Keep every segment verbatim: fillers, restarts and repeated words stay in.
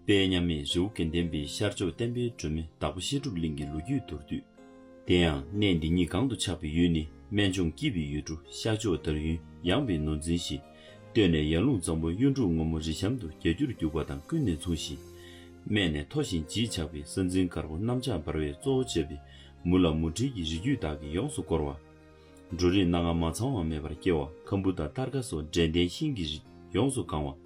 དཔལ་མཉམ་མེད་རི་བོ་དགེ་ལྡན་པའི་ཤར་ཕྱོགས་བསྟན་པའི་སྒྲོན་མེ་བདག་པོ་བཤད་སྒྲུབ་གླིང་གི་ལོ་རྒྱུས་མདོར་བསྡུས། དེ་ཡང་གནས་འདི་ཉིད་གང་དུ་ཆགས་པའི་ཡུལ་ནི་སྨན་ལྗོངས་སྐྱིད་པའི་ཡུལ་གྲུ་ཤར་ཕྱོགས་དར་ཡུལ་ཡངས་པའི་ནོར་འཛིན་ཞིང་། སྟོད་ནས་ཡར་ཀླུང་གཙང་པོ་གཡུ་འབྲུག་སྔོན་མོ་རི་གཤམ་དུ་རྒྱ་རྒྱུར་རྒྱུག་པ་དང་ཀུན་ནས་མཚུངས་ཤིང་། སྨད་ནས་མཐོ་ཞིང་བརྗིད་ཆགས་པའི་ས་འཛིན་དཀར་པོ་གནམ་ལྕགས་འབར་བས་གཙོ་བོ་བྱས་པའི་མུ་ལ་མུ་འབྲེལ་གྱི་རི་རྒྱུད་དག་གིས་ཡོངས་སུ་བསྐོར་བ། འབྲུ་རིགས་སྣ་ལྔ་མ་ཚང་བ་མེད་པར་སྐྱེ་བ། ཁམ་བུ་དང་སྟར་ཁ་སོགས་འབྲས་ལྡན་ཤིང་གི་རིགས་ཡོངས་སུ་གང་བ།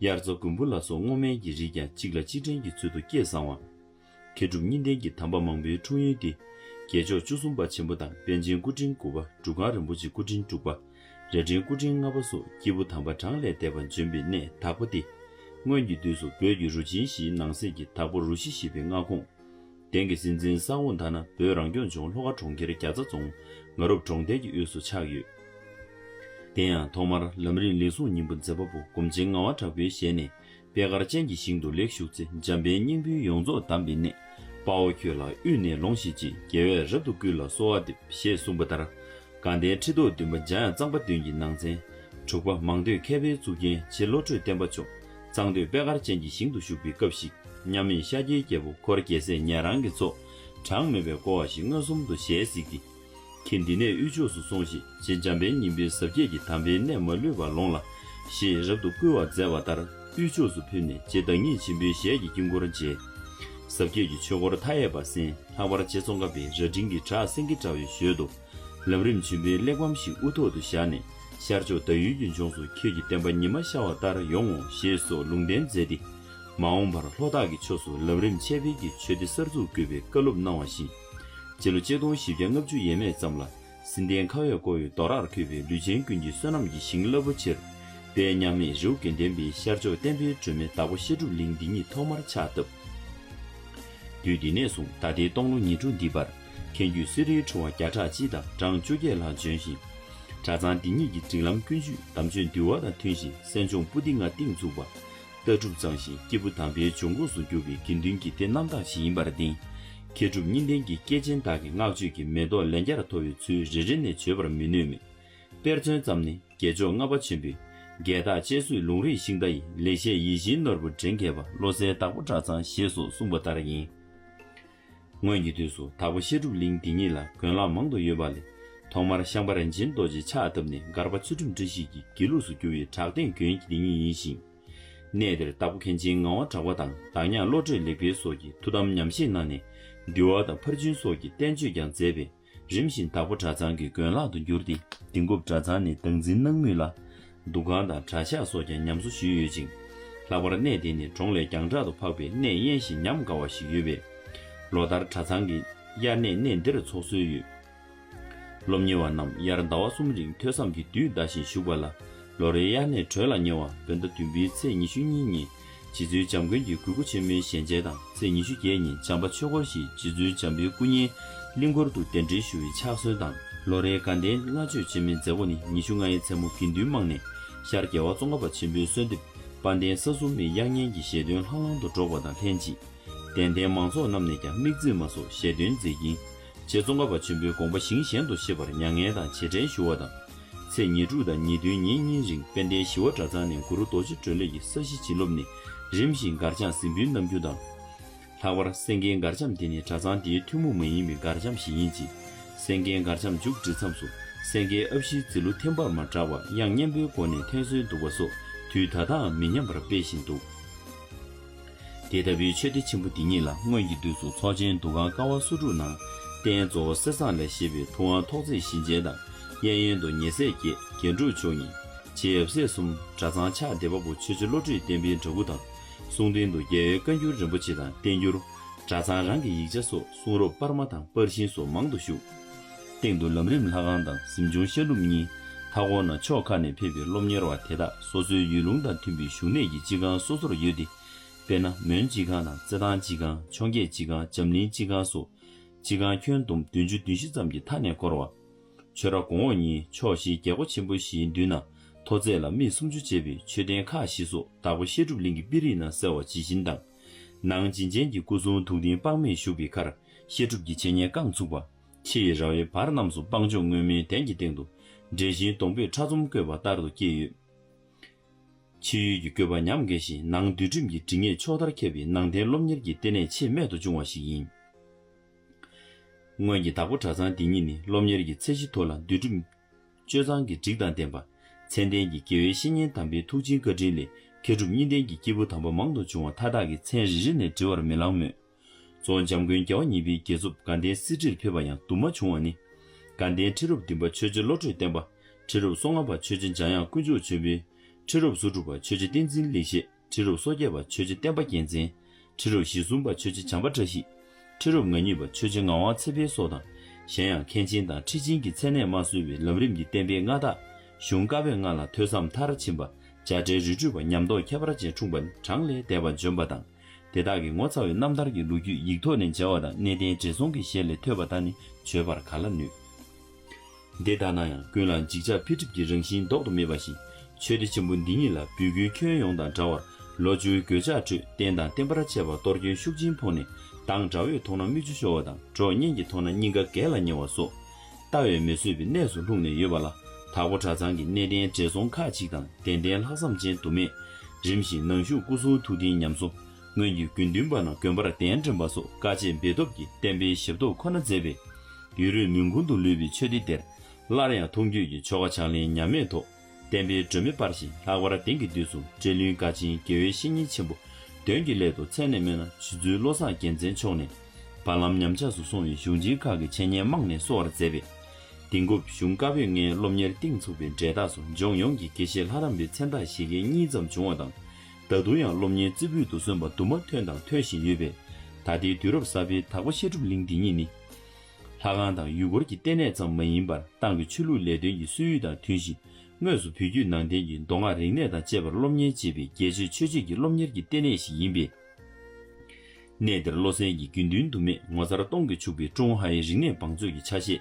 དབྱར་རྩྭ་དགུན་འབུ་ལ་སོགས་སྔོ་སྨན་གྱི་རིགས་ཀྱང་གཅིག་ལ་གཅིག་འབྲེལ་གྱི་ཚུལ་དུ་སྐྱེས་བཟང་བ། མཁས་གྲུབ་གཉིས་ལྡན་གྱི་དམ་པ་མང་པོའི་འཁྲུངས་ཡུལ་ཏེ། རྒྱལ་མཆོག་བཅུ་གསུམ་པ་ཆེན་པོ་དང་པཎ་ཆེན་སྐུ་ཕྲེང་དགུ་པ། སྒྲུབ་ཁང་རིན་པོ་ཆེ་སྐུ་ཕྲེང་དྲུག་པ། རྭ་སྒྲེང་སྐུ་ཕྲེང་ལྔ་པ་སོགས་སྐྱེས་བུ་དམ་པ་གྲངས་ལས་འདས་པ་འབྱོན་པའི་གནས་བདག་པོ་སྟེ། སྔོན་གྱི་དུས་སུ་བོད་ཀྱི་རུ་ཆེན་བཞིའི་ནང་གསེས་ཀྱི་བདག་པོ་རུ་བཞི་ཞེས་པའི་མངའ་ཁོངས། དེང་གི་སྲིད་འཛིན་ས་ཧོང་ཐ་ན་བོད་རང་སྐྱོང་ལྗོངས་ལྷོ་ཁ་གྲོང་ཁྱེར་རྒྱ་ཚ་རྫོང་ང་རོབ་གྲོང་རྡལ་གྱི་དབུས་སུ་ཆགས་ཡོད། དེ་ཡང་ཐོག་མར་ལམ་རིམ་ལེགས་གསུངས་སྙིང་པོ་མཛད་པ་པོ་སྒོམ་ཆེན་ངག་དབང་གྲགས་པའི་ཞལ་ནས། པད་དཀར་ཅན་གྱི་ཞིང་དུ་ལེགས་ཞུགས་ཚེ། འཇམ་དཔལ་སྙིང་པོའི་ཡོངས་རྫོགས་གདམས་པའི་གནས། དཔའ་བོ་ཁྱོད་ལ་དབུས་ནས་ལོངས་ཤིག་ཅེས། རྒྱལ་བས་རབ་ཏུ་བསྐུལ་ལ་གསོལ་བ་འདེབས། ཞེས་གསུངས་པ་ལྟར། དགའ་ལྡན་ཁྲི་ཐོག་བདུན་པ་འཇམ་དབྱངས་གཙང་པ་བདུན་གྱི་ནང་ཚན། དྲུག་པ་མང་ཐོས་མཁས་པའི་གཙུག་རྒྱན་ཆེ་བློ་གྲོས་བརྟན་པ་མཆོག་གཙང་སྟོད་པད་དཀར་ཅན་གྱི་ཞིང་དུ་བཞུགས་པའི་སྐབས་ཤིག་མཉམ་མེད་ཤཱཀྱའི་རྒྱལ་པོ་འཁོར་རྒྱལ་སྲས་ཉན་རང་གི་ཚོགས་གྲངས་མེད་པས་བསྐོར་བ་ཞིག་མངོན་སུམ་དུ་ཞལ་གཟིགས་ཏེ། ཁྱེད་འདི་ནས་དབུས་ཕྱོགས་སུ་སོང་ཞིག་རྗེ་འཇམ་དཔལ་སྙིང་པོའི་ཟབ་རྒྱས་ཀྱི་དམ་པའི་གནས་མ་ལུས་པ་ལོངས་ལ། ཞེས་རབ་ཏུ་བསྐུལ་བ་མཛད་པ་ལྟར་དབུས་ཕྱོགས་སུ་ཕེབས་ནས་རྗེ་བདག་ཉིད་ཆེན་པོའི་ཞལ་གྱི་དཀྱིལ་འཁོར་མཇལ། ཟབ་རྒྱས་ཀྱི་ཆོས་འཁོར་མཐའ་ཡས་པ་གསན། ལྷག་པར་རྗེ་ཙོང་ཁ་པས་རྭ་སྒྲེང་གི་བྲག་སེང་གེ་འདྲ་བའི་ཞོལ་དུ། ལམ་རིམ་བྱོན་པའི་གླེགས་བམ་ཞིག་དབུ་ཐོག་ཏུ་བཞག་ནས། ཤར་ཕྱོགས་ཟླ་ཡུལ་གྱི་ལྗོངས་སུ་ཁྱོད་ཀྱི་བསྟན་པ་ཉི་མ་ཤར་བ་ལྟར་ཡོང་ངོ་ཞེས་སོགས་ལུང་བསྟན་མཛད་དེ། མ་འོངས་པར་ལྷོ་བྲག་གི་ཕྱོགས་སུ་ལམ་རིམ་འཆད་སྤེལ་གྱི་ཆོས་སྡེ་གསར་འཛུགས་དགོས་པའི་བཀའ་སློབ་གནང་བ་བཞིན། སྤྱི་ལོ་ཆིག་སྟོང་བཞི་བརྒྱ་ལྔ་བཅུ་ཡས་མས་ཙམ་ལ། སྲིད་ལྡན་ཁ་བས་བསྐོར་བའི་རྡོ་རར་འཁོད་པའི་ལུས་ཅན་ཀུན་གྱི་བསོད་ནམས་ཀྱི་ཞིང་རླབས་པོ་ཆེར། དཔལ་མཉམ་མེད་རི་བོ་དགེ་ལྡན་པའི་ཤར་ཕྱོགས་བསྟན་པའི་སྒྲོན་མེ་བདག་པོ་བཤད་སྒྲུབ་གླིང་འདི་ཉིད་ཐོག་མར་ཕྱག་བཏབ། དུས་འདི་ནས་བཟུང་ད་ལྟའི་སྟོང་ལོ་ཉི་དྲུག་འདི་བར། མཁན་བརྒྱུད་སེ་རའི་འཁྲུངས་པ་བརྒྱ་ཕྲག་གཅིག་དང་གྲངས་བཅོ་བརྒྱད་ལྷག་བྱོན་ཞིང་། གྲྭ་ཚང་འདི་ཉིད་ཀྱི་སྒྲིག་ལམ་ཀུན་སྤྱོད་དམ་ཆོས་འདུལ་བ་དང་མཐུན་ཞིང་། གསན་སྦྱོང་པོ་ཏི་ལྔ་གཏིང་ཚུགས་པ། ལྟ་གྲུབ་གཙང་ཞིང་སྐྱེས་བུ་དམ་པའི་འབྱུང་ཁུངས་སུ་གྱུར་པའི་དགེ་འདུན་གྱི་སྡེ་རྣམ་དག་ཞིག་ཡིན་པར་བརྟེན། མཁས་གྲུབ་གཉིས་ལྡན་གྱི་སྐྱེས་ཆེན་དག་གི་བསྔགས་བརྗོད་ཀྱི་མེ་ཏོག་ལན་བརྒྱར་གཏོར་བའི་ཚུལ་རེ་རེ་ནས་བརྗོད་པར་མི་ནུས་མོད། དཔེར་མཚོན་ཙམ་ནི། རྒྱལ་མཆོག་ལྔ་པ་ཆེན་པོས། རྒྱལ་བདག་ཅེ་སུའི་ལུང་རིགས་ཤིང་རྟ་ཡི། ལེགས་བཤད་ཡིད་བཞིན་ནོར་བུ་འདྲེན་མཁས་པ། བློ་གསལ་དྭགས་པོ་གྲྭ་ཚང་ཞེས་སོགས་གསུངས་པ་ལྟར་ཡིན། སྔོན་གྱི་དུས་སུ་དྭགས་པོ་བཤད་སྒྲུབ་གླིང་འདི་ཉིད་ལ་དགོན་ལག་མང་དུ་ཡོད་པ་ལས། ཐོག་མར་ཤངས་པ་རིན་ཆེན་རྡོ་རྗེས་ཕྱག་བཏབ་ནས་མགར་པ་ཚུལ་ཁྲིམས་བཀྲ་ཤིས་ཀྱི་དགེ་ལུགས་སུ་གྱུར་བའི་བྲག་སྟེང་དགོན་འདི་ཉིད་ཡིན་ཞིང་། གནས་འདིར་དྭགས་པོ་མཁན་ཆེན་ངག་དབང་གྲགས་པ་དང་བདག་ཉག་བློ་གྲོས་ལེགས་འཕེལ་སོགས་ཀྱིས་ཐུགས་དམ་ཉམས་བཞེས་གནང་ནས། འདུལ་བ་དང་ཕར་ཕྱིན་སོགས་ཀྱི་བསྟན་བཅོས་ཀྱང་མཛད་པས། རིམ་བཞིན་དྭགས་པོ་གྲྭ་ཚང་གི་དགོན་ལག་ཏུ་གྱུར་ཏེ། དིང་རྐུབ་གྲྭ་ཚང་ནས་བདག་འཛིན་གནང་མུས་ལ། འདུ་ཁང་དང་གྲྭ་ཤག་སོགས་ཀྱང་ཉམས་གསོ་ཞུས་ཡོད་ཅིང་། ལྷག་པར་གནས་དེ་ནི་གྲོང་ལས་རྒྱང་གྲགས་སུ་འཕགས་པའི་གནས་དབེན་ཞིང་ཉམས་དགའ་བ་ཞིག་ཡོད་པས། ལོ་ལྟར་གྲྭ་ཚང་གི་དབྱར་གནས་གནས་འདིར་ཚོགས་སྲོལ་ཡོད། སློབ་གཉེར་བ་རྣམས་དབྱར་ཟླ་བ་གསུམ་རིང་ཐོས་བསམ་གྱི་དུས་འདའ་ཞིང་བཞུགས་པ་ལ། ལོ་རེའི་དབྱར་གནས་གྲོལ་ལ་ཉེ་བ་བོད་ཟླ་བདུན་པའི་ཚེས་ཉི་ཤུ་གཉིས་ཉིན། རྗེ་བཙུན་འཇམ་མགོན་གྱི་གུས་སྐུ་ཆེན་མོའི་ཞལ་མཇལ་དང་། ཚེས་ཉི་ཤུ་བརྒྱད་ཉིན་བྱམས་པ་ཆོས་འཁོར་ཞེས་རྗེ་བཙུན་འཇམ་པའི་སྐུ་བརྙན་གླིང་སྐོར་དུ་གདན་འདྲེན་ཞུ་བའི་ཕྱག་སྲོལ་དང་། ལོ་རེའི་དགའ་ལྡན་ལྔ་མཆོད་ཆེན་མོའི་མཛད་སྒོ་ནི་ཉི་ཤུ་ལྔ་ཡི་མཚན་མོ་དགེ་འདུན་དམངས་ནས་ཤར་རྒྱལ་བ་ཙོང་ཁ་པ་ཆེན་པོའི་གསོལ་འདེབས་དཔལ་ལྡན་ས་གསུམ་མའི་དབྱངས་སྙན་གྱི་ཞལ་འདོན་ལྷང་ལྷང་དུ་སྒྲོག་པ་དང་ལྷན་ཅིག་དད་ལྡན་མང་ཚོགས་རྣམས་ནས་ཀྱང་དམིགས་བརྩེ་མ་སོགས་ཞལ་འདོན་མཛད་ཀྱིན། རྗེ་ཙོང་ཁ་པ་ཆེན་པོའི་དགོངས་པ་ཞིང་གཞན་དུ་གཤེགས་པར་མྱ་ངན་དང་རྗེས་དྲན་ཞུ་བ་དང་། ཚེས་ཉེར་དྲུག་དང་ཉེར་བདུན་ཉིན་གཉིས་རིང་དཔལ་ལྡན་ཞི་བ་གྲྭ་ཚང་ནས་གུ་རུ་རྡོ་རྗེ་སྒྲོན་གླེང་གི་ས་གཞི་བྱིན་རློབས་ནས་རིམ་བཞིན་མགར་བྱང་གཟིགས་འབུལ་གནང་རྒྱུ་དང་། ལྷག་པར་སེང་གེའི་མགར་བྱམས་དེ་ནི་གྲྭ་ཚང་དེའི་ཐུན་མོང་མ་ཡིན་པའི་མགར་བྱམས་ཤིག་ཡིན་གྱི། སེང་གེའི་མགར་བྱམས་མཇུག་བསྒྲིལ་མཚམས་སུ་སེང་གེའི་ཨ་ཕྱིའི་རྫི་གླུ་ཐིམ་པར་མ་འདྲ་བ་དབྱངས་སྙན་པོའི་སྒོ་ནས་འཐེན་སྲོལ་འདུག་པ་སོགས་དུས་ད་ལྟའང་མི་ཉམས་པར་སྤེལ་བཞིན་འདུག་དེ་ལྟ་བུའི་ཆོས་སྡེ་ཆེན་པོ་འདི་ཉིད་ལ་སྔོན་གྱི་དུས་སུ་ཚོགས་ཆེན་འདུ་ཁང་ཀ་བ་སོ་དྲུག་ནང་རྟེན་གཙོ་བོ་གསེར་ཟངས་ལས་བཞེངས་པའི་ཐུབ་དབང་ཐོག་བརྩེགས་ཞིང་ཆེན་དང་། གཡས་གཡོན་དུ་ཉེ་སྲས་བརྒྱད་རྒྱན་དྲུག་མཆོག་གཉིས། རྗེ་ཡབ་སྲས་གསུམ། གྲྭ་ཚང་ཕྱག་འདེབས་པ་པོ་ཆོས་རྗེ་བློ་གྲོས་བསྟན་པའི་འདྲ་སྐུ་དང་། གསུང་རྟེན་དུ་རྒྱལ་བའི་བཀའ་འགྱུར་རིན་པོ་ཆེ་དང་བསྟན་འགྱུར། གྲྭ་ཚང་རང་གི་ཡིག་ཆ་སོགས་གསུང་རབ་པར་མ་དང་པར་ཤིང་སོགས་མང་དུ་བཞུགས། སྟེང་དུ་ལམ་རིམ་ལྷ་ཁང་དང་གཟིམ་ཆུང་བཤད་ལྷུམ་གཉིས། མཐའ་འཁོར་ན་ཕྱོགས་ཁག་ནས་ཕེབས་པའི་སློབ་གཉེར་བ་དེ་དག་སོ་སོའི་ཡུལ་ལུང་དང་མཐུན་པའི་བཞུགས་གནས་ཀྱི་སྤྱི་ཁང་སོ་སོར་ཡོད་དེ། དཔེར་ན་མོན་སྤྱི་ཁང་དང་རྩེད་ཐང་སྤྱི་ཁང་། འཕྱོངས་རྒྱས་སྤྱི་ཁང་། འཇམ་གླིང་སྤྱི་ཁང་སོགས་སྤྱི་ཁང་ཁྱོན་བསྡོམས་བདུན་ཅུ་དོན་བཞི་ཙམ་གྱི་མཐའ་ནས་བསྐོར་བ། ཆོས་ར་གོང་འོག་གཉིས་ཕྱོགས་བཞིའི་རྒྱལ་སྒོ་ཆེན་པོ་བཞིའི་མདུན་ན་མཐོ་ཚད་ལ་སྨི་སུམ་ཅུ་བྱས་པའི་མཆོད་རྟེན་ཁག་བཞི་སོགས་དྭགས་པོ་བཤད་སྒྲུབ་གླིང་གི་དཔེ་རིས་ནང་གསལ་བ་ཇི་བཞིན་དང་། ནང་བྱིན་ཅན་གྱི་སྐུ་གསུང་ཐུགས་རྟེན་དཔག་མེད་བཞུགས་པའི་ཁར་བཤད་སྒྲུབ་ཀྱི་འཆད་ཉན་རྐང་ཚུགས་པ། ཕྱི་ཡི་ར་བའི་བར་རྣམས་སུ་སྤང་ལྗོངས་སྔོན་མོའི་གདན་གྱི་སྟེང་དུ་འབྲས་ཞིང་སྡོང་པོས་ཕྲ་ཚོམ་བཀོད་པ་ལྟར་དུ་བསྐྱེད་ཡོད། ཕྱི་ཡུལ་གྱི་བཀོད་པ་ཉམས་དགའ་ཞིང་ནང་འདུལ་ཁྲིམས་ཀྱི་སྒྲིག་གནས་ཕྱོགས་མཐར་ཁྱབ་པའི་ནང་བསྟན་སློབ་གཉེར་གྱི་ལྟེ་གནས་ཆེས་རྨད་དུ་བྱུང་བ་ཞིག་ཡིན། སྔོན་གྱི་དྭགས་པོ་གྲྭ་ཚང་འདི་ཉིད་ནི་སློབ་གཉེར་གྱི་ཚད་གཞི་མཐོ་ལ་འདུལ་ཁྲིམས་སྤྱོད་གཙང་གི་སྒྲིག་དང་ལྡན་པ། མཚན་ལྡན་གྱི་དགེ་བའི་བཤེས་གཉེན་དམ་པའི་ཐུགས་རྗེའི་བཀའ་དྲིན་ལས་མཁས་གྲུབ་གཉིས་ལྡན་གྱི་སྐྱེས་བུ་དམ་པ་མང་དུ་བྱུང་བ་མཐའ་དག་གི་མཚན་རེ་རེ་ནས་བྲི་བར་མི་ལང་མོད། གཙོ་བོ་འཇམ་མགོན་རྒྱལ་བ་གཉིས་པའི་རྒྱལ་ཚབ་དགའ་ལྡན་གསེར་ཁྲིར་ཕེབས་པ་ཡང་དུ་མ་བྱུང་བ་ནི། དགའ་ལྡན་ཁྲི་རབས་བདུན་པ་ཆོས་རྗེ་བློ་གྲོས་བསྟན་པ། ཁྲི་རབས་སོ་ལྔ་པ་ཆོས་རྗེ་འཇམ་དབྱངས་དཀོན་མཆོག་ཆོས་འཕེལ། ཁྲི་རབས་སོ་དྲུག་པ་ཆོས་རྗེ་བསྟན་འཛིན་ལེགས་བཤད། ཁྲི་རབས་སོ་བརྒྱད་པ་ཆོས་རྗེ་བསྟན་པ་རྒྱལ་མཚན། ཁྲི་རབས་ཞེ་གསུམ་པ་ཆོས་རྗེ་བྱམས་པ་བཀྲ་ཤིས། ཁྲི་རབས་ང་གཉིས་པ་ཆོས་རྗེ་ངག་དབང་ཚེ་འཕེལ་སོགས་དང་། གཞན་ཡང་མཁན་ཆེན་དང་ཁྲི་ཆེན་གྱི་མཚན་གནས་མ་གསོལ་བའི་ལམ་རིམ་གྱི་བསྟན་པའི་མངའ་བདག་གཞུང་བཀའ་པོད་ལྔ་ལ་ཐོས་བསམ་མཐར་ཕྱིན་པ། བྱ་བྲལ་རི་ཁྲོད་པ་ཉམས་རྟོགས་ཁྱད་པར་ཅན་འཁྲུངས་པ་ནི་གྲངས་ལས་འདས་པ་འཇོམས་པ་དང་། དེ་དག་གི་ངོ་མཚར་བའི་རྣམ་ཐར་གྱི་ལོ་རྒྱུས་ཡིག་ཐོག་ནས་མཇལ་བ་དང་གནས་བརྟན་བགྲེས་སོང་གི་ཞལ་ལས་ཐོས་པ་དག་ནི་བརྗོད་པར་ག་ལ་ནུས། འདི་ལྟར་ན་ཡང་ཀུན་ལ་འཇིགས་ཆགས་འཕེལ་འགྲིབ་ཀྱི་རང་བཞིན་ལྡོག་ཏུ་མེད་པ་བཞིན་ཆོས་སྡེ་ཆེན་པོ་འདི་ཉིད་ལ་འབོད་སྐུལ་ཁྱོན་ཡོངས་དང་འདྲ་བར་ལོ་བཅུའི་གོད་ཆག་ཁྲོད་རྟེན་དང་བརྟེན་པར་བཅས་པ་གཏོར་སྐྱོན་ཤུགས་ཆེན་ཕོག་ནས་མདངས་དགྲ་བོས་མཐོང་ན་མིག་ཆུ་ཤོར་བ་དང་གྲོགས་གཉེན་གྱིས་མཐོང་ན་སྙིང་ག་གས་ལ་ཉེ་བ་སོགས་ལྟ་བས་མི་བཟོད་པའི་གནས་སུ་ལྷུང་ནས་ཡོད་པ་ལ། དྭགས་པོ་གྲྭ་ཚང་གི་གནས་བརྟན་བགྲེས་སོང་ཁག་ཅིག་དང་ཏན་ཏན་ལྷག་བསམ་ཅན་དུ་མས་རིམ་བཞིན་ནང་བཞུགས་སྐུ་གསུང་ཐུགས་རྟེན་ཉམས་གསོ། སྔོན་གྱི་དགེ་འདུན་པ་རྣམས་དགོན་པར་གདན་འདྲེན་པ་སོགས་དཀའ་སྤྱད་འབད་ཐོབ་ཀྱིས་བསྟན་པའི་ཞབས་ཏོག་ཁོ་ན་མཛད་པས། ཡུན་རིང་མུན་ཁུང་དུ་ལུས་པའི་ཆོས་སྡེ་འདིར་སླར་ཡང་མཐོང་རྒྱུད་ཀྱི་ཆོ་ག་ཕྱག་ལེན་ཉམས་མེད་ཐོག་བསྟན་པའི་སྒྲོན་མེ་སྤར་ཞིང་ལྷག་པར་དེང་གི་དུས་སུ་སྤྲེལ་གླིང་དགའ་ཆེན་དགེ་བའི་བཤེས་གཉེན་ཆེན་པོ་དོན་གྱི་སླད་དུ་མཚན་ནས་སྨོས་ན་རྗེ་བཙུན་བློ་བཟང་རྒྱལ་མཚན་མཆོག་ནས་བར་ལམ་ཉམས་ཆག་ཏུ་སོང་བའི་གཞུང་ཆེན་ཁག་གི་འཆད་ཉན་རྨང་ནས་གསོ་བར་མཛད་པས། དེང་སྐབས་གཞུང་བཀའ་པོད་ལྔའི་སློབ་གཉེར་གཏིང་ཚུགས་པའི་འབྲས་རྟགས་སུ་ལྗོངས་ཡོངས་ཀྱི་དགེ་བཤེས་ལྷ་རམས་པའི་མཚན་རྟགས་བཞེས་མཁན་གཉིས་ཙམ་བྱུང་བ་དང་། ད་དུང་ཡང་སློབ་གཉེར་རྩེ་ཕུད་དུ་སོན་པ་དུ་མ་ཐོན་དང་ཐོན་བཞིན་ཡོད་པས། ད་ལྟའི་དུས་རབས་གསར་པའི་དྭགས་པོ་བཤད་སྒྲུབ་གླིང་འདི་ཉིད་ནི། ལྷ་ཁང་དང་ཡུལ་སྐོར་གྱི་ལྟེ་གནས་ཙམ་མ་ཡིན་པར་ཏང་གི་ཆོས་ལུགས་ལས་དོན་གྱི་སྲོལ་ཡིག་དང་མཐུན་ཞིང་དངོས་སུ་བོད་བརྒྱུད་ནང་བསྟན་གྱི་མདོ་སྔགས་རིག་གནས་དང་བཅས་པར་སློབ་གཉེར་བྱེད་པའི་རྒྱལ་སྤྱིའི་ཆོས་བྱེད་ཀྱི་སློབ་གཉེར་གྱི་ལྟེ་གནས་ཤིག་ཡིན་པས། གནས་འདིར་བློ་གསལ་གྱི་དགེ་འདུན་དུ་མས་ངོ་མཚར་སྟོང་གིས་ཕྱུག་པའི་ཀྲུང་ཧྭའི་རིག་གནས་བང་མཛོད་ཀྱི་ཆ་ཤས།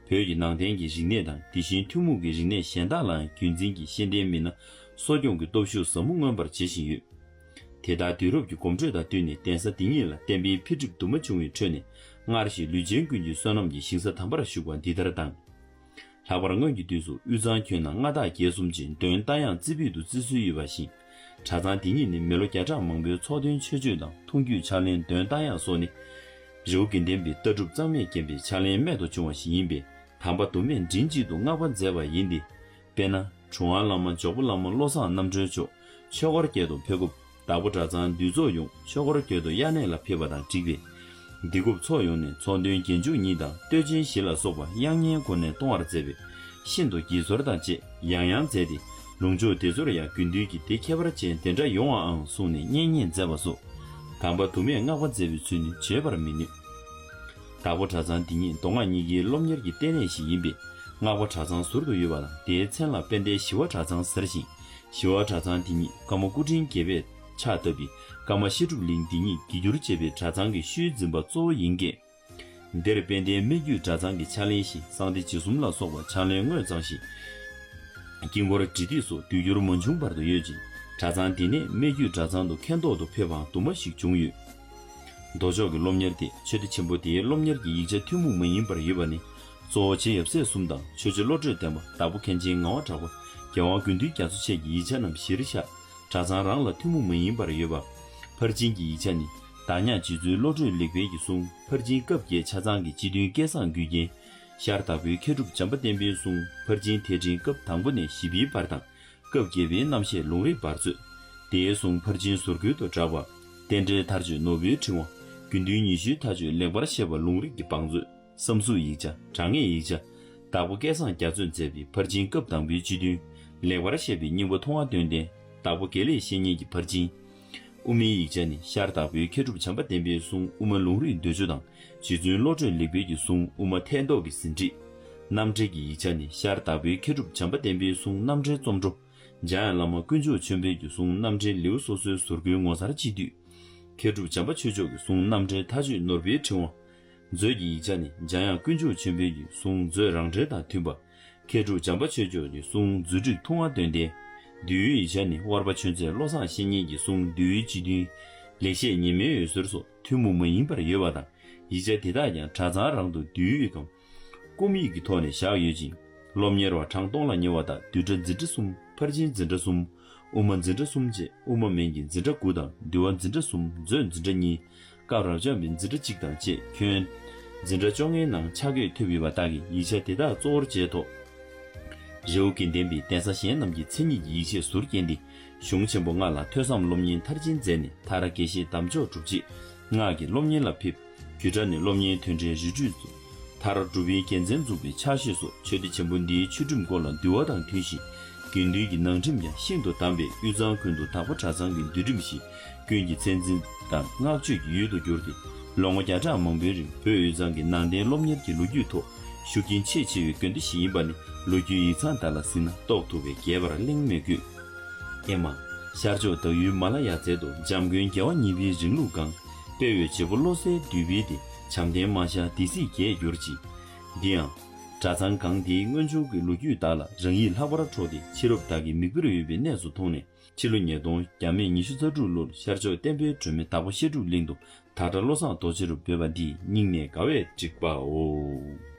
བོད་ཀྱི་ནང་བསྟན་གྱི་རིག་གནས་དང་དེ་བཞིན་ཐུན་མོང་གི་རིག་གནས་གཞན་དག་ལའང་རྒྱུན་འཛིན་གྱི་ཤེས་ལྡན་མི་སྣ་གསོ་སྐྱོང་གི་སྟོབས་ཤུགས་ཟབ་མོ་མངོན་པར་བྱེད་བཞིན་ཡོད། དེ་ལྟར་དུས་རབས་ཀྱི་གོམ་བགྲོད་དང་བསྟུན་ནས་གདན་ས་འདི་ཉིད་ལ་བསྟན་པའི་འཕེལ་འགྲིབ་དུ་མ་བྱུང་བའི་ཁྲོད་ནས་སྔར་བཞིན་ལུས་ཅན་ཀུན་གྱི་བསོད་ནམས་ཀྱི་ཞིང་ས་དམ་པར་བཞུགས་པ་འདི་ལྟར་དང་། ལྷག་པར་སྔོན་གྱི་དུས་སུ་དབུས་གཙང་ཁྱོན་ན་མངའ་བདག་རྒྱལ་གསུམ་གྱི་འདོན་རྟ་དབྱངས་རྩེ་ཕུད་དུ་བརྩི་སྲོལ་ཡོད་པ་བཞིན། གྲྭ་ཚང་འདི་ཉིད་ནི་མི་ལོ་བརྒྱ་ཕྲག་མང་པོའི་ཚོགས་འདོན་མཆོད་བརྗོད་དང་ཐུང་རྒྱུད་ཕྱག་ལེན་འདོན་རྟ་དབྱངས་སོགས་ནི། རི་བོ་དགེ་ལྡན་པའི་ལྟ་གྲུབ་གཙང་མས་བརྒྱན་པའི་ཕྱག་ལེན་རྨད་དུ་བྱུང་བ་ཞིག་ཡིན་པས། དམ་པ་དུ་མས་མགྲིན་གཅིག་ཏུ་བསྔགས་པ་མཛད་པ་ཡིན་ཏེ། དཔེར་ན། གྲུབ་དབང་བླ་མ་འཇོག་པོ་བླ་མ་བློ་བཟང་རྣམ་གྲོལ་མཆོག་ཆོས་འཁོར་བརྒྱད་དུ་ཕེབས་སྐབས། དྭགས་པོ་གྲྭ་ཚང་འདུས་ཚོགས་ཡོངས་ཆོས་འཁོར་བརྒྱད་དུ་དབྱར་གནས་ལ་ཕེབས་པ་དང་འགྲིག་པས། འདི་སྐབས་ཚོགས་ཡོངས་ནས་ཚོགས་འདོན་རྒྱན་མཇུག་གཉིས་དང་བསྟོད་ཆེན་བཞི་ལ་སོགས་པ་དབྱངས་སྙན་སྒོ་ནས་གཏོང་བར་མཛད་པས། ཤིན་ཏུ་དགྱེས་ཚོར་དང་བཅས་ཡང་ཡང་མཛད་དེ། ལུང་ཕྱོགས་དེ་ཚོར་ཡང་དགེ་འདུན་གྱི་སྡེ་ཁྱད་པར་ཅན་དེ་འདྲ་ཡོང་བའང་གསུངས་ནས་མཉེས་མཉེས་མཛད་པ་སོགས། དམ་པ་དུ་མས་བསྔགས་པ་མཛད་པའི་ཚུལ་ནི་བརྗོད་པར་མི་ནུས། དྭགས་པོ་གྲྭ་ཚང་འདི་ཉིད་མདོ་སྔགས་གཉིས་ཀའི་སློབ་གཉེར་གྱི་ལྟེ་གནས་ཤིག་ཡིན་པས། སྔགས་པ་གྲྭ་ཚང་ཟུར་དུ་ཡོད་པ་དང་དེའི་མཚན་ལ་དཔལ་ལྡན་ཞི་བ་གྲྭ་ཚང་ཟེར་ཞིང་། ཞི་བ་གྲྭ་ཚང་འདི་ཉིད་ཀརྨ་སྐུ་ཕྲེང་བརྒྱད་པས་ཕྱག་བཏབ་པའི་ཀརྨ་བཤད་སྒྲུབ་གླིང་འདི་ཉིད་དགེ་བསྒྱུར་བྱས་པའི་གྲྭ་ཚང་གི་ཤུལ་འཛིན་པ་གཙོ་བོ་ཡིན་སྐད། འདིར་དཔལ་ལྡན་སྨད་རྒྱུད་གྲྭ་ཚང་གི་ཕྱག་ལེན་བཞིན་གསང་བདེ་འཇིགས་གསུམ་ལ་སོགས་པ་ཕྱག་ལེན་དངོས་གཙང་ཞིང་། དཀྱིལ་འཁོར་འབྲི་སྟེགས་སོགས་དུས་འགྱུར་མ་བྱུང་བར་དུ་ཡོད་ཅིང་། གྲྭ་ཚང་འདི་ནས་སྨད་རྒྱུད་གྲྭ་ཚང་དུ་མཁན་ཐོག་ཏུ་ཕེབས་པའང་དུ་མ་ཞིག་བྱུང་ཡོད། མདོ་ཕྱོགས་ཀྱི་སློབ་གཉེར་ཏེ་ཆོས་སྡེ་ཆེན་པོ་དེའི་སློབ་གཉེར་གྱི་ཡིག་ཆ་ཐུན་མོང་མ་ཡིན་པར་ཡོད་པ་ནི། གཙོ་བོ་རྗེ་ཡབ་སྲས་གསུམ་དང་ཆོས་རྗེ་བློ་གྲོས་ལྡན་པ་དྭགས་པོ་མཁན་ཆེན་ངག་དབང་གྲགས་པ་རྒྱལ་དབང་དགེ་འདུན་རྒྱ་མཚོ་བཅས་ཀྱི་ཡིག་ཆ་རྣམས་གཞིར་བཞག་གྲྭ་ཚང་རང་ལ་ཐུན་མོང་མ་ཡིན་པར་ཡོད་པ། ཕར་ཕྱིན་གྱི་ཡིག་ཆ་ནི། བདག་ཉིད་རྗེ་བཙུན་བློ་གྲོས་ལེགས་དཔལ་གྱི་གསུང་ཕར་ཕྱིན་སྐབས་བརྒྱད་ཆ་ཚང་གི་སྤྱི་དོན་སྐལ་བཟང་མགུལ་རྒྱན། ཤར་དྭགས་པོའི་མཁས་གྲུབ་བྱམས་པ་བསྟན་པའི་གསུང་ཕར་ཕྱིན་ཐེག་ཆེན་སྐབས་དང་པོ་ནས་བཞི་པའི་བར་དང་། སྐབས་བརྒྱད་པའི་རྣམ་བཤད་ལུང་རིགས་བར་མཛོད། དེའི་གསུང་ཕར་ཕྱིན་ཟུར་བཀོད་དུ་གྲགས་པ། རྟེན་འབྲེལ་མཐར་གཅོད་ནོར་བུའི་ཕྲེང་བ། དགེ་འདུན་ཉི་ཤུའི་མཐའ་དཔྱོད་ལེགས་པར་བཤད་པ་ལུང་རིགས་ཀྱི་བང་མཛོད། བསམ་གཟུགས་ཡིག་ཆ་དྲང་ངེས་ཡིག་ཆ། དྭགས་པོ་སྐལ་བཟང་རྒྱ་མཚོས་མཛད་པའི་ཕར་ཕྱིན་སྐབས་དང་པོའི་སྤྱི་དོན། ལེགས་པར་བཤད་པའི་སྙིང་པོ་མཐོང་བ་དོན་ལྡན། དྭགས་པོ་དགེ་ལེགས་བཤེས་གཉེན་གྱི་ཕར་ཕྱིན། དབུ་མའི་ཡིག་ཆ་ནི་ཤར་དྭགས་པོའི་མཁས་གྲུབ་བྱམས་པ་བསྟན་པའི་གསུང་དབུ་མ་ལུང་རིགས་འདོད་འཇོ་དང་རྗེ་བཙུན་བློ་གྲོས་ལེགས་དཔལ་གྱི་གསུང་དབུ་མ་ཐད་གཏོགས་ཀྱི་ཟིན་བྲིས། རྣམ་འགྲེལ་གྱི་ཡིག་ཆ་ནི་ཤར་དྭགས་པོའི་མཁས་གྲུབ་བྱམས་པ་བསྟན་པའི་གསུང་རྣམ་འགྲེལ་རྩོམ་འཕྲོ། འཇམ་དབྱངས་བླ་མ་དཀོན་མཆོག་ཆོས་འཕེལ་གྱི་གསུང་རྣམ་འགྲེལ་ལེའུ་སོ་སོའི་ཟུར་བཀོད་ངོ་མཚར་ཅིག་བསྡུས། མཁས་གྲུབ་བྱམས་པ་ཆོས་མཆོག་གི་གསུང་རྣམ་འགྲེལ་མཐའ་དཔྱོད་ནོར་བུའི་ཕྲེང་བ། མཛོད་ཀྱི་ཡིག་ཆ་ནི་འཇམ་དབྱངས་དཀོན་མཆོག་ཆོས་འཕེལ་གྱི་གསུང་མཛོད་རང་འགྲེལ་དང་མཐུན་པ། མཁས་གྲུབ་བྱམས་པ་ཆོས་མཆོག་གི་གསུང་མཛོད་བསྒྲིགས་ཐུང་བ་དོན་ལྡན། འདུལ་བའི་ཡིག་ཆ་ནི་ཝར་པ་ཆོས་མཛད་བློ་བཟང་བཤེས་གཉེན་གྱི་གསུང་འདུལ་བའི་སྤྱི་དོན། ལེགས་བཤད་ཉི་མའི་འོད་ཟེར་སོགས་ཐུན་མོང་མ་ཡིན་པར་ཡོད་པ་དང་། ཡིག་ཆ་དེ་དག་ཀྱང་གྲྭ་ཚང་རང་དུ་འདུལ་བའི་སྒང་། རྐུབ་ཡིག་གི་ཐོག་ནས་བཞག་ཡོད་ཅིང་། སློབ་གཉེར་བ་གྲངས་སྟོང་ལ་ཉེ་བ་དང་བསྡུས་གྲྭ་འཛིན་གྲྭ་གསུམ་ཕར་ཕྱིན་འཛིན་གྲྭ་གསུམ། དབུ་མ་འཛིན་གྲྭ་གསུམ་བཅས་དབུ་མ་མན་གྱི་འཛིན་གྲྭ་དགུ་དང་འདུལ་བ་འཛིན་གྲྭ་གསུམ། མཛོད་འཛིན་གྲྭ་གཉིས། སྐབས་རབ་འབྱམས་པའི་འཛིན་གྲྭ་གཅིག་དང་བཅས་ཁྱོན་འཛིན་གྲྭ་བཅོ་ལྔའི་ནང་ཆ་བགོས་ཐེབས་ཡོད་པ་དག་གིས་ཡིག་ཆ་དེ་དག་གཙོ་བོར་བྱས་ཐོག་རི་བོ་དགེ་ལྡན་པའི་གདན་ས་གཞན་རྣམས་ཀྱི་མཚན་ཉིད་ཀྱི་ཡིག་ཆས་ཟུར་བསྐྱལ་ཏེ། གཞུང་ཆེན་པོ་ལྔ་ལ་ཐོས་བསམ་སློབ་གཉེར་མཐར་ཕྱིན་མཛད་ནས་མཐར་དགེ་བཤེས་དམ་འཇོག་གྲུབ་རྗེས། སྔགས་ཀྱི་སློབ་གཉེར་ལ་ཕེབས། རྒྱུད་གྲྭ་ནས་སློབ་གཉེར་མཐུན་འབྲེལ་རི་ཁྲོད་དུ། མཐར་འབྲུག་པའི་རྒྱལ་མཚན་འཛུགས་པའི་ཕྱག་བཞེས་སོགས་ཆོས་སྡེ་ཆེན་པོ་འདིའི་ཆོས་ཁྲིམས་སྐོར་ལ་འདུལ་བ་དང་མཐུན་ཞིང་། དགེ་འདུན་གྱི་ནང་ཁྲིམས་ཀྱང་ཤིན་ཏུ་དམ་པས་དབུས་གཙང་ཀུན་ཏུ་དྭགས་པོ་གྲྭ་ཚང་གི་འདུལ་ཁྲིམས་བཞིན་ཀུན་གྱི་མཚན་འཛིན་དང་བསྔགས་བརྗོད་ཀྱི་ཡུལ་དུ་གྱུར་ཏེ། ལོ་ངོ་བརྒྱ་ཕྲག་མང་པོའི་རིང་བོད་དབུས་གཙང་གི་ནང་བསྟན་སློབ་གཉེར་གྱི་ལོ་རྒྱུས་ཐོག་ཤུགས་རྐྱེན་ཆེས་ཆེ་བའི་དགོན་སྡེ་ཞིག་ཡིན་པ་ནི་ལོ་རྒྱུས་ཡིག་ཚང་དག་ལ་གཟིགས་ན་རྟོགས་ཐུབ་པས་རྒྱས་པར་གླེང་མི་དགོས། ཨེ་མ། ཤར་ཕྱོགས་བདག་ཡུལ་མ་ལ་ཡ་མཛད་དུ་འཇམ་མགོན་རྒྱལ་བ་གཉིས་པའི་རིང་ལུགས་བསྐང་། དཔལ་བའི་བྱེད་པོ་བློ་གསལ་འདུས་པའི་སྡེ། བྱམས་ལྡན་མ་ཤར་སྡེ་སྲིད་བརྒྱད་གྱུར་ཅིག་འདི་ཡང་། གྲྭ་ཚང་གང་དེའི་སྔོན་བྱུང་གི་ལོ་རྒྱུས་དག་ལ་རང་ཡིད་ལྷག་པར་འཕྲོག་སྟེ་ཕྱི་རབས་དག་གི་མིག་དཔེར་འོས་པའི་གནས་སུ་མཐོང་ནས། ཕྱི་ལོ་ཉིས་སྟོང་བརྒྱ་མེད་ཉི་ཤུ་རྩ་དྲུག་ལོར་ཤར་ཕྱོགས་བསྟན་པའི་སྒྲོན་མེ་དྭགས་པོ་བཤད་སྒྲུབ་གླིང་དུ་བདག་གྲྭ་བློ་བཟང་རྡོ་རྗེ་རུ་འབོད་པ་འདིས་སྙིང་ནས་དགའ་བས་དཀྲིགས་པའོ།